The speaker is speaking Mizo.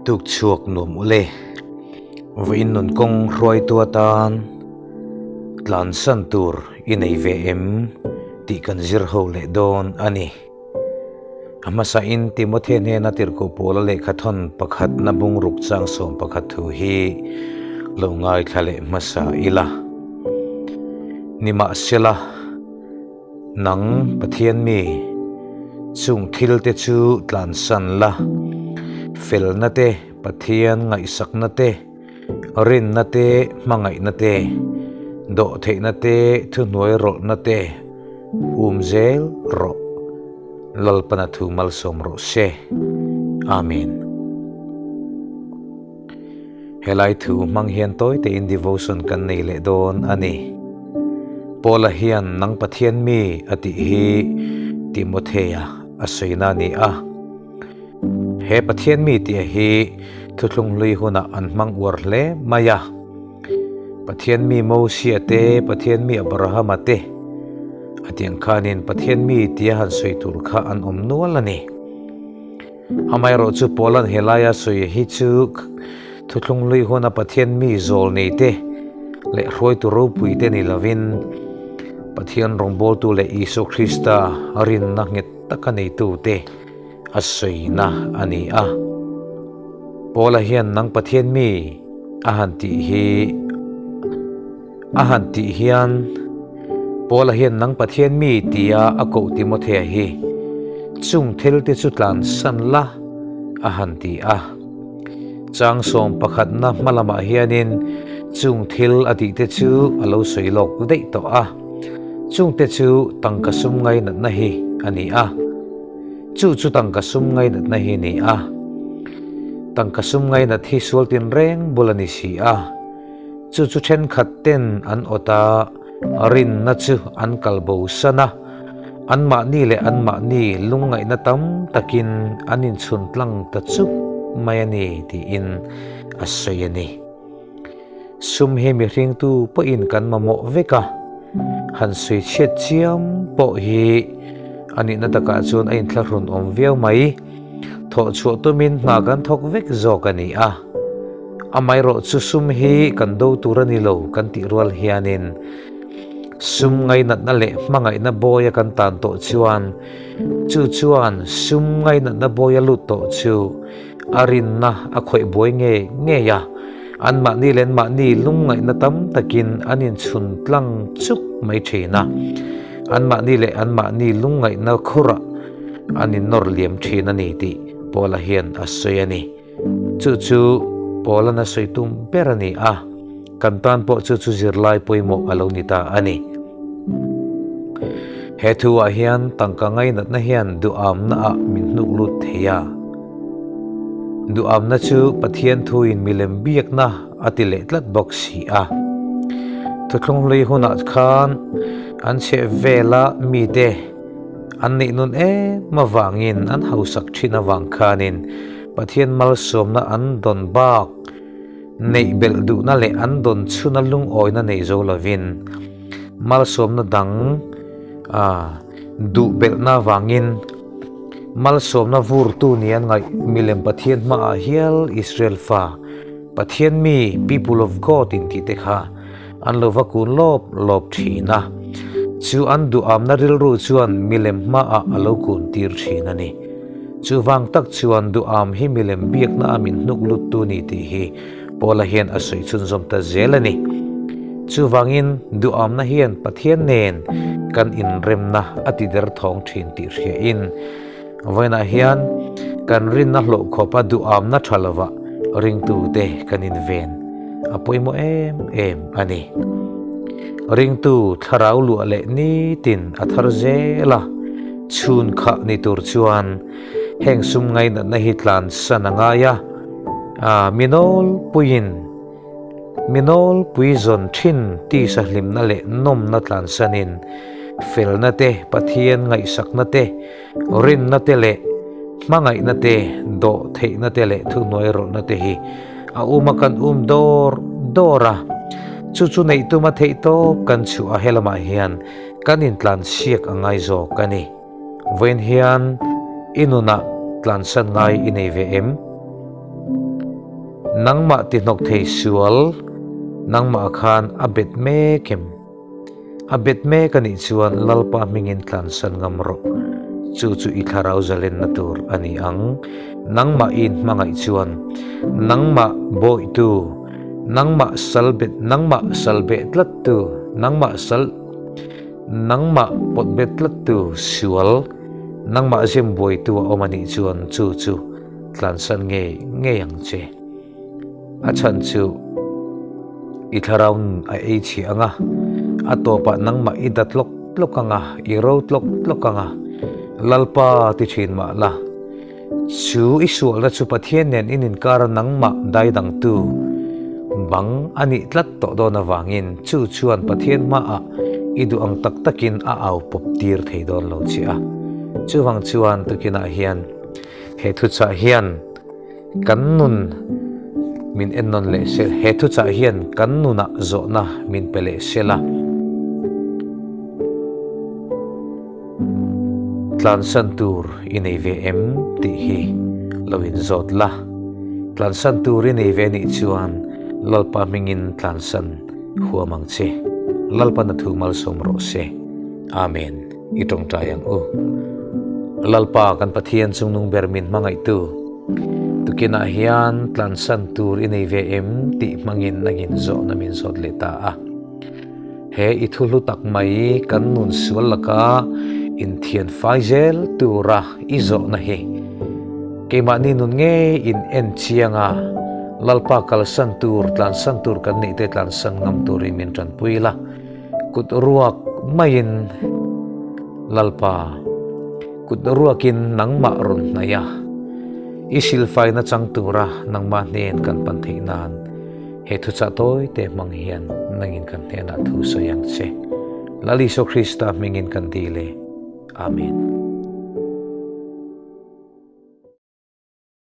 Tuk chhuak nuam ule. Vawiin nun kawng hruaitu atan tlansan tur i nei ve em tih kan zir ho leh dawn a ni. A hmasain Timothea hnena tirhkoh Paula lehkha thawn pakhatna bungruk chang 11 thu hi lo ngaithla leh hmasa ila. Nimahsela, nang Pathian mi, chung thilte chu tlansan la, felna te, Pathian ngaihsakna te, rinna te, hmangaihna te, dawhtheihna te, thuhnuai rawlhna te um zel rawh. Lalpana thu malsawm rawh se. Amen. Helai thu hmang hian tawi tein devotion kan nei leh dawn a ni. Paula hian nang Pathian mi a tih hi Timothea a sawina a ni a. He Pathian mi tih hi thuthlung hlui hunah an hmang uar hle mai a. Pathian mi Mosia te, Pathian mi Abrahama te a tiang khanin Pathian mi tia han sawi tur kha an awm nual a ni. Amaherawhchu Paula'n helaia sawi hi chu thuthlung hlui huna Pathian mi zawl nei te leh hruaitu ropui te ni lovin Pathian rawngbawltu leh Isua Krista rinna nghet taka neitu te a sawina a ni a. Paula hian nang Pathian mi a han tih hi a han tih hian Paula hian nang Pathian mi tia a koh Timothea hi chung thil te chu tlansan la a han ti a. Chang 11na hma lamah hianin chung thil a tih te chu a lo sawi lawk daih tawh a. Chung te chu tangka sum ngainatna hi a ni a. Chu chu tangka sum ngainatna hi ni a. Tangka sum ngainat hi sual tinreng bul a ni si a. Chu chu thenkhat ten an awt a, rinna chu an kal bo san a. Anmahni leh anmahni lungngaihna tam takin an inchhun tlang ta chup mai a ni tiin a sawi a ni. Sum hi mihringtu pawhin kan mamawh vek a, han sawi chhiat chiam pawh hi a nihna takah chuan a inthlahrun awm viau mai. Thawh chhuah tumin hna kan thawk vek zawk a ni a, amaherawh chu sum hi kan do tur a ni lo kan tih rual hianin sum ngainatna leh hmangaihna bawia kan tan tawh chuan chu chuan sum ngainatna bawia lut tawh chu A rinna a khawih buai ngei ngei a, anmahni leh anmahni lungngaihna tam takin an inchhun tlang chuk mai thin a, anmahni leh anmahni lungngaihna khurah an innawr liam thin a ni tih Paula hian a sawi a ni. Chu chu Paula'n a sawi tum ber a ni a, kan tan pawh chu chu zirlai pawimawh a lo ni ta a ni. He thuah hian tangka ngainatna hian duhamna ah min hnuk lut thei a. Duhamna chu Pathian thuin milem biakna a ti leh tlat bawk si a. Thuthlung hlui hunah khan an chheh vela mite an neih nun em avangin an hausak thin avang khanin Pathian malsawmna an dawn bak neih belh duhna leh an dawn chhuna lungawina nei zo lovin malsawmna dang duh belhna avangin Malsawmna vurtu ni an ngaih milem Pathian hmaah hial Israel fa, Pathian mi, people of God in tih te kha an lo va kun lawp lawp thin a. Chu an duhamna rilru chuan milem hmaah a lo kun tir thin a ni. Chuvang tak chuan duham hi milem biakna a min hnuk luttu ni tih hi Paula hian a sawi chhunzawm ta zel a ni. Chuvangin duhamna hian Pathian nen kan inremna a ti derthawng thin tih hriain, vawiinah hian kan rinna hlawh khawpa duhamna tha lovah ringtute kan inven a pawimawh em em a ni. Ringtu thlarau luah leh nitin a thar zel a, chhun khah ni tur chuan Heng sum ngainatna hi tlansan a ngai a, minawl puiin minawl pui zawn thin tisa hlimna leh nawmna tlansanin felna te, Pathian ngaihsakna te, rinna te leh hmangaihna te, dawh theihna te leh thuhnuai rawlhna te hi a um a kan um dawr dawr a. Chu chu neih tuma theih tawp kan chhuah a helamah hian kan intlansiak a ngai zawk a ni. Vawiin hian i nunah tlansan ngai i nei ve em? Nangmah ti hnawk thei sual, nangmah khan a bet mek em? A bet mek a nih chuan Lalpa hmingin tlansan ngam rawh. Chu chu i thlarau zalenna tur a ni ang. Nangmah i inhmangaih chuan nangmah bawihtu, nangmah sal bet, nangmah sal beh tlattu, nangmah sal, nangmah pawt bet tlattu sual, nangmah zem buaitu a awm a nih chuan chu chu tlansan ngei ngei ang che. A chhan chu i thlarau nun a ei chhi ang a, a tawpah nangmah i dat tlawk tlawk ang a, i ro tlawk tlawk ang a, Lalpa ti thin mah la. Chu i sualna chu Pathian nen in inkara nangmah daidangtu bang a nih tlat tawh dawn avangin chu chuan Pathian hmaah i duh ang tak takin a au pawp tir thei dawn lo che a. Chuvang chuan tukinah hian he thuchah hian Kan nun min ennawn leh sel, he thuchah hian kan nunah zawhna min pe leh sel a. Tlansan tur i nei ve em tih hi lo inzawt la. Tlansan tur i nei ve nih chuan Lalpa hmingin tlansan huam ang che. Lalpa na thu malsawm rawh se. Amen. I tawngtai ang u. Lalpa kan Pathian chungnung ber min hmangaihtu, tukinah hian tlansan tur i nei ve em tih hmangin nangin zawhna min zawt leh ta a. He i thu hlu tak mai kan nun sual laka inthian fai zel tura i zawhna hi keimahni nun ngei in en chiang a, Lalpa kalsan tur, tlansan tur kan neih te tlansan ngam turin min tanpui la. Kut ruak maiin Lalpa, kut ruakin nangmah rawn hnaih a, i silfaina chang tura nangmah hnen kan pan theih nan he thuchah tawi te hmang hian nangin kan hnenah thu sawi ang che. Lal Isua Krista hmingin kan dil e. Amen.